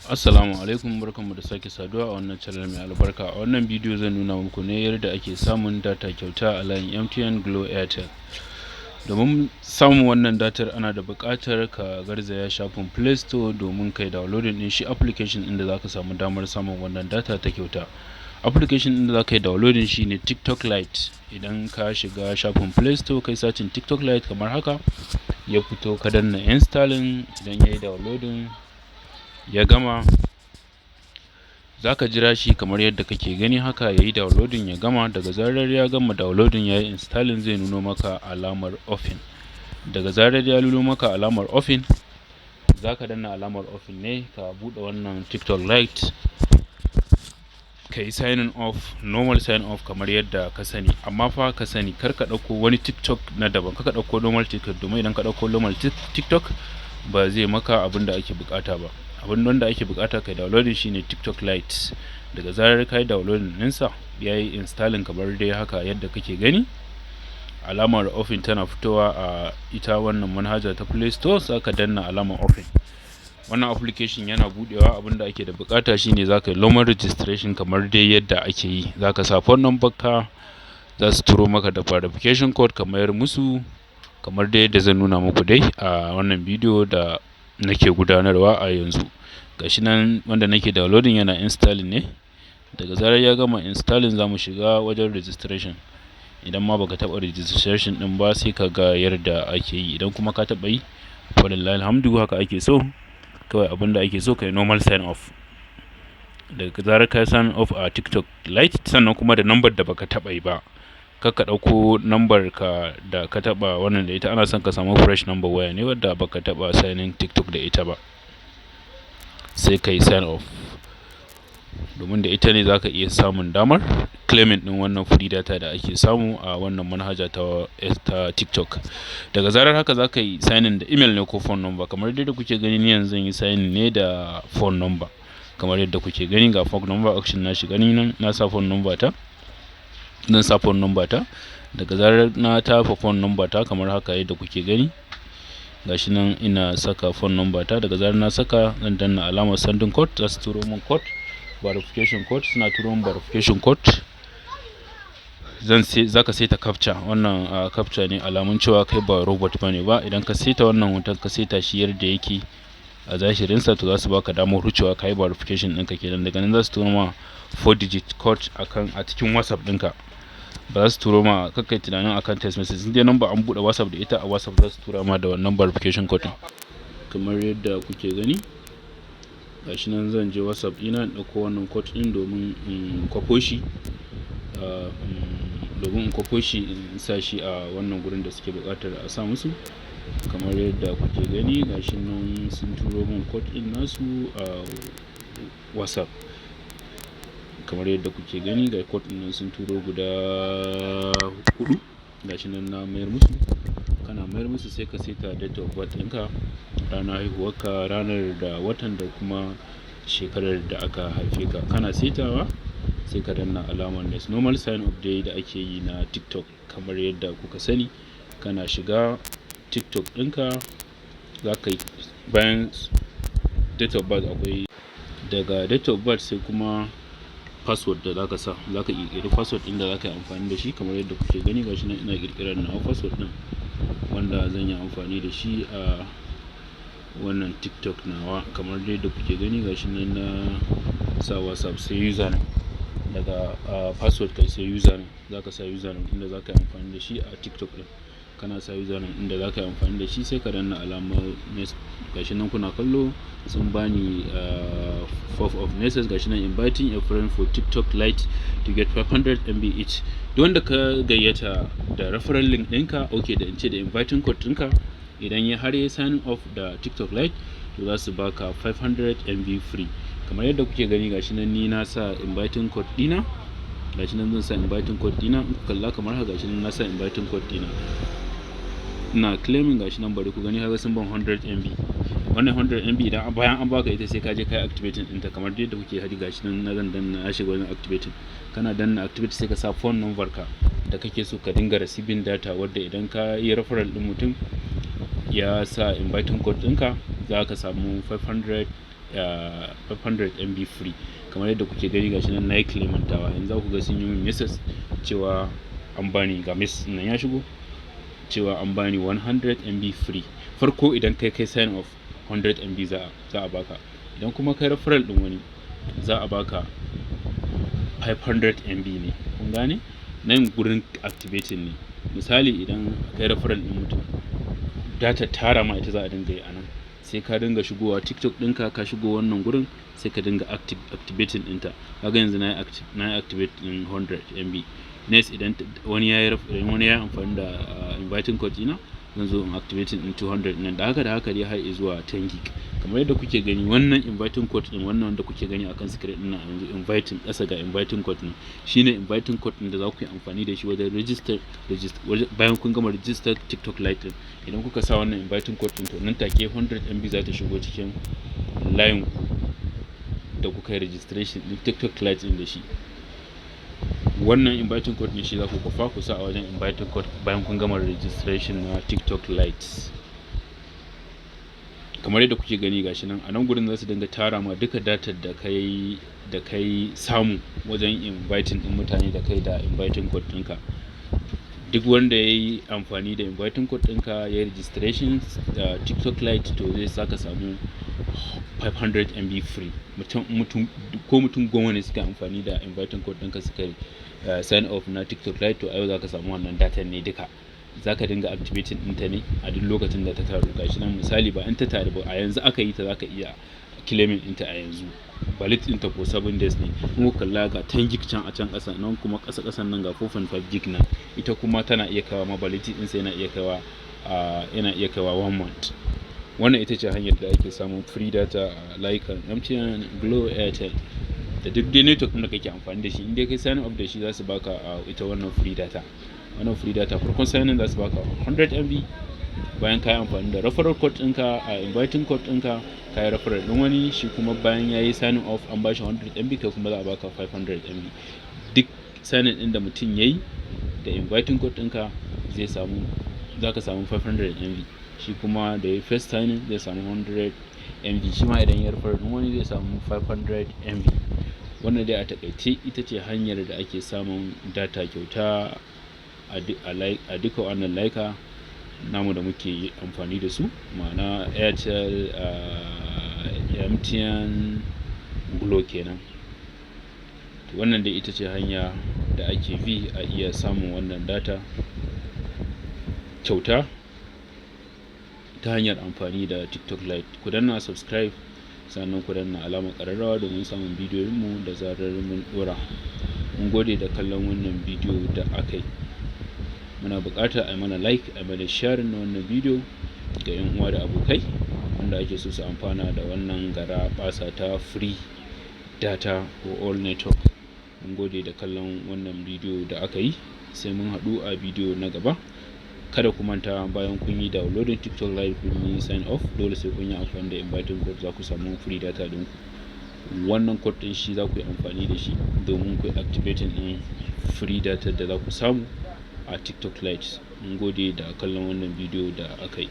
Assalamu alaikum, barkanmu da sake saduwa a wannan channel mai albarka. A wannan bidiyo zan nuna muku ne yadda ake samun data kyauta a layin MTN, Glo, Airtel. Domin samun wannan datar, ana da buƙatar ka garzaya shafin Play Store domin kai downloading ɗin shi application ɗin da zaka samu damar samun wannan data ta kyauta. Application ɗin da zaka yi downloading shine TikTok Lite. Idan ka shiga shafin Play Store, kai searching TikTok Lite kamar haka, ya fito, ka danna installing. Idan yayi downloading ya gama, zaka jira shi kamar yadda kake gani haka yayi downloading ya gama. Daga zarar ya gama downloading, yayi installing, zai nuno maka alamar open. Daga zarar ya nuno maka alamar open, zaka danna alamar open ne ka buɗe wannan TikTok Lite, ka yi signing off, normal sign off kamar yadda ka sani. Amma fa ka sani, kar ka ɗauko wani TikTok na daban, kar ka ɗauko normal TikTok, domin idan ka ɗauko normal TikTok ba zai maka abin da ake buƙata ba. Abin wanda ake buƙata kai downloading shine TikTok Lite. Daga zarar ka yi downloading ɗinsa, ya yi installing kamar dai haka yadda kake gani, alamar open tana fitowa a ita wannan manhaja ta Play Store, za ka danna alamar open. Wannan application yana buɗewa, abin da ake da buƙata shine za ka yi normal registration kamar dai yadda ake yi. Za ka sa phone number ka, za su turo maka da verification code, ka mayar musu kamar dai yadda zan nuna muku dai a wannan bidiyo da nake gudanarwa a yanzu. Gashi nan wanda nake downloading yana installing ne. Daga zarar ya gama installing, za mu shiga wajen registration. Idan ma baka taɓa registration ɗin ba, sai ka ga yadda ake yi. Idan kuma ka taɓa yi, walillahi alhamdu, haka ake so. Kawai abin da ake so, ka yi normal sign off. Daga zarar ka sign off a TikTok Lite, sannan kuma da number da baka taɓa yi ba, kar ka ɗauko number ka da ka taɓa wannan da ita. Ana son ka samu fresh number waya ne wadda baka taɓa signing TikTok da ita ba, sai ka yi sign off, domin da ita ne za ka iya samun damar claiming ɗin wannan free data da ake samu a wannan manhaja ta TikTok. Daga zarar haka, za ka yi signing da email ne ko phone number. Kamar yadda kuke gani, ni yanzu zan yi signing ne da phone number. Kamar yadda kuke gani, ga phone number option na shiga. Ni nan na sa phone number ta, zan sa phone number ta. Daga zarar na tafa phone number ta kamar haka yadda kuke gani, gashi nan ina saka phone number ta. Daga zarar na saka, zan danna alamar sending code. Za su turo min code, verification code. Suna turo min verification code, zan sai zaka saita captcha. Wannan captcha ne, alamun cewa kai ba robot bane ba. Idan ka saita wannan hoton, ka saita shi yadda yake a zahirinsa, to za su baka damar wucewa, ka yi verification ɗinka kenan. Daga nan za su turo ma 4 digit code akan a cikin WhatsApp ɗinka. Ba za su turo ma, kakkai tunanin akan text message. In dai number an buɗe WhatsApp da ita, a WhatsApp za su tura ma da wannan verification code ɗin. Kamar yadda kuke gani, gashi nan zan je WhatsApp ɗina in ɗauko wannan code ɗin domin in kwafo shi in sa shi a wannan gurin da suke buƙatar a sa musu. Kamar yadda kuke gani, gashi nan sun turo min code ɗin nasu a WhatsApp. Kamar yadda kuke gani, ga code ɗin nan sun turo guda huɗu, gashi nan na mayar musu. Kana mayar musu, sai ka saita date of birth ɗinka, ranar haihuwarka, ranar da watan da kuma shekarar da aka haife ka. Kana saitawa, sai ka danna alamar next. Normal sign up dai da ake yi na TikTok kamar yadda kuka sani. Kana shiga TikTok ɗinka, za ka yi bayan date of birth, akwai daga date of birth sai kuma password da zaka sa. Zaka ƙirƙiri password ɗin da zaka yi amfani da shi. Kamar yadda kuke gani, gashi nan ina ƙirƙirar nawa password ɗin wanda zan yi amfani da shi a wannan TikTok nawa. Kamar dai da kuke gani, gashi nan na sa WhatsApp, sai username. Daga password kai sai username. Zaka sa username inda zaka yi amfani da shi a TikTok ɗin. Kana sa username inda zaka yi amfani da shi, sai ka danna alamar next. Gashi nan kuna kallo, sun bani proof of message. Gashi nan, "Inviting a friend for TikTok Lite to get 500 MB each." Duk wanda ka gayyata da referral link ɗinka, okay, da in ce da inviting code ɗinka, idan ya har ya sign off da TikTok Lite, to za su baka 500 MB free. Kamar yadda kuke gani, gashi nan ni na sa inviting code ɗina. Gashi nan zan sa inviting code ɗina. In ku kalla kamar haka, gashi nan na sa inviting code ɗina, ina claiming. Gashi nan, bari ku gani. Kaga sun ban 100 MB. Wannan 100 MB, idan bayan an baka ita, sai ka je kai activating ɗinta. Kamar yadda kuke haji, gashi nan na zan danna, na shiga wajen activating. Kana danna activate, sai ka sa phone number ka da kake so ka dinga receiving data, wadda idan ka yi referral ɗin mutum Ya sa inviting code ɗinka, za ka samu 500 MB free. Kamar yadda kuke gani, gashi nan na yi claiming tawa. Yanzu za ku ga sun yi min message cewa an bani, ga message nan ya shigo cewa an bani 100 MB free. Farko idan kai sign up, 100 MB za a baka. Idan kuma kai referral ɗin wani, za a baka 500 MB ne. Kun gane? Nan gurin activating ne. Misali, idan kai referral ɗin mutum, data tara ma ita za a dinga yi a nan. Sai ka dinga shigowa TikTok ɗinka, ka shigo wannan gurin, sai ka dinga activating ɗinta. Kaga yanzu na yi activate ɗin 100 MB. Next, idan wani ya yi amfani da inviting code ɗina, zan zo in activating ɗin 200 nan, da haka da haka dai har zuwa 10 gig. Kamar yadda kuke gani, wannan inviting code ɗin, wannan wanda kuke gani akan screen ɗin nan yanzu, inviting ƙasa, ga inviting code ɗin, shine inviting code ɗin da za ku yi amfani da shi wajen register. Bayan kun gama register TikTok Lite ɗin, idan kuka sa wannan inviting code ɗin, to nan take 100 MB za ta shigo cikin layin ku da kuka yi registration ɗin TikTok Lite ɗin da shi. Wannan inviting code ɗin shi za ku kwafa ku sa a wajen inviting code bayan kun gama registration na TikTok Lite. Kamar yadda kuke gani, gashi nan a nan gurin za su dinga tara ma duka datar da kai samu wajen inviting ɗin mutane da kai da inviting code ɗinka. Duk wanda ya yi amfani da inviting code ɗinka ya yi registration da TikTok Lite, to zai saka samu 500 MB free. Mutum mutum ko mutum 10 ne suka amfani da inviting code ɗinka suka yi sign up na TikTok Lite, to a yau za ka samu wannan datan ne duka. Za ka dinga activating ɗinta ne a duk lokacin da ta taru. Gashi nan misali, ba in ta taru ba, a yanzu aka yi ta, za ka iya claiming ɗinta a yanzu. Valid ɗinta ko 7 days ne. In kuka kalla, ga 10 gig can a can ƙasa nan, kuma ƙasa ƙasan nan ga 4.5 gig nan. Ita kuma tana iya kaiwa ma, validity ɗinsa yana iya kaiwa 1 month. Wannan ita ce hanyar da ake samun free data a layukan MTN, Glo, Airtel da duk dai network ɗin da kake amfani da shi. In dai kai sign up da shi, za su baka ita wannan free data. Wannan free data, farkon sign in za su baka 100 MB. Bayan ka yi amfani da referral code ɗinka, a inviting code ɗinka, ka yi referral ɗin wani, shi kuma bayan ya yi signing off an bashi 100 MB, kai kuma za a baka 500 MB. Duk signing ɗin da mutum ya yi da inviting code ɗinka zai samu, za ka samu 500 MB. Shi kuma da ya first signing zai samu 100 MB. Shi ma idan ya referral ɗin wani zai samu 500 MB. Wannan dai a taƙaice ita ce hanyar da ake samun data kyauta a duka wannan layuka namu da muke amfani da su, ma'ana Airtel, MTN, Glo kenan. To, wannan dai ita ce hanya da ake bi a iya samun wannan data kyauta ta hanyar amfani da TikTok Lite. Ku danna subscribe, sannan ku danna alamar ƙararrawa domin samun bidiyoyinmu da zarar mun ɗora. Mun gode da kallon wannan bidiyo da aka yi. Muna buƙatar a mana like, a mana sharing na wannan bidiyo ga 'yan uwa da abokai wanda ake so su amfana da wannan garaɓasa ta free data for all network. Mun gode da kallon wannan bidiyo da aka yi. Sai mun haɗu a bidiyo na gaba. Kada ku manta, bayan kun yi downloading TikTok Lite, kun yi sign up, dole sai kun yi amfani da inviting code za ku samu free data ɗinku. Wannan code ɗin shi za ku yi amfani da shi domin ku yi activating ɗin free data da za ku samu a TikTok Lite. Mun gode da kallon wannan bidiyo da aka yi.